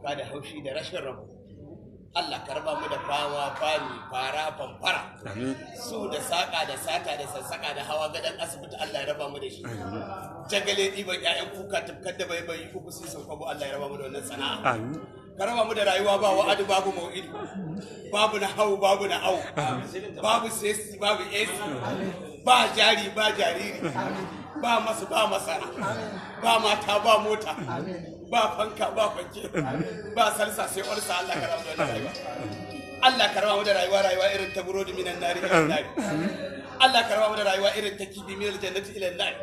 hauka da haushi da rashin rabo. Allah ka raba mu da fama fami fara famfara. Su da saƙa da sata da sassaƙa da hawa gadon asibiti, Allah ya raba mu da shi. Jagale ɗiban 'ya'yan kuka tafkar da bai bai uku sun kwabo, Allah ya raba mu da wannan sana'a. Ka raba mu da rayuwa ba wa'adu babu mau'idu, babu na hau babu na au, babu sesi babu AC, ba jari ba jariri, ba masu ba masara, ba mata ba mota, ba fanka ba fanke, ba salsa sai olsa. Allah ka raba mu da wannan rayuwa. Allah ka raba mu da rayuwa rayuwa irin ta burodi minan nari ilan nari. Allah ka raba mu da rayuwa irin ta kibi minal jannati ilan nari.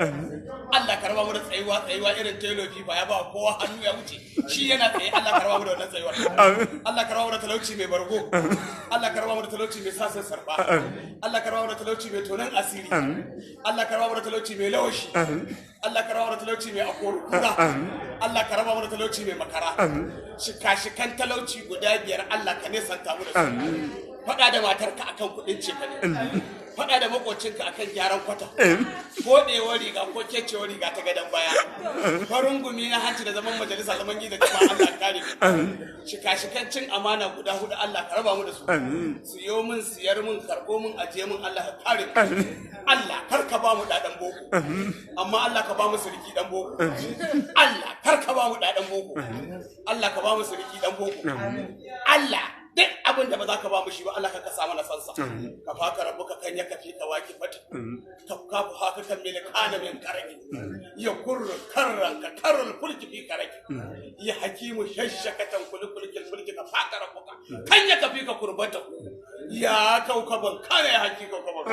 Allah ka raba mu da tsayuwa tsayuwa irin ta yelo fifa, ya ba kowa hannu ya wuce shi yana tsaye. Allah ka raba mu da wannan tsayuwa. Allah ka raba mu da talauci mai bargo. Allah ka raba mu da talauci mai sasan sarba. Allah ka raba mu da talauci mai tonan asiri. Allah ka raba mu da talauci mai lawashi. Allah ka raba mu da talauci mai akori kura. Allah ka raba mu da talauci mai makara. Shika-shikan talauci guda biyar, Allah ka nesanta mu da su. Faɗa da matarka akan kuɗin cefane, faɗa da makocinka akan gyaran kwata, koɗewar riga ko kecewar riga ta gadon baya, farin gumi na hanci da zaman majalisa zaman gida jama'a, Allah ka kare mu. Shika-shikan cin amana guda hudu, Allah ka raba mu da su. Siyo min, siyar min, karɓo min, ajiye min, Allah ka kare mu. Allah kar ka ba mu ɗaɗan boko, amma Allah ka ba mu siriki ɗan boko. Allah kar ka ba mu ɗaɗan boko, Allah ka ba mu siriki ɗan boko. Allah, duk abin da ba za ka ba mu shi ba, Allah ka kasa mana sansa. Ka faka rabu ka kan ya kafi ka waki fati ka kafu haka kan mele kana min karaki ya kurru karran ka karrul fulki fi karaki ya hakimu shashakatan kulli kulkil fulki. Ka faka rabuka kan ya kafi ka kurbata ya kaukaban kana ya haki kaukaban.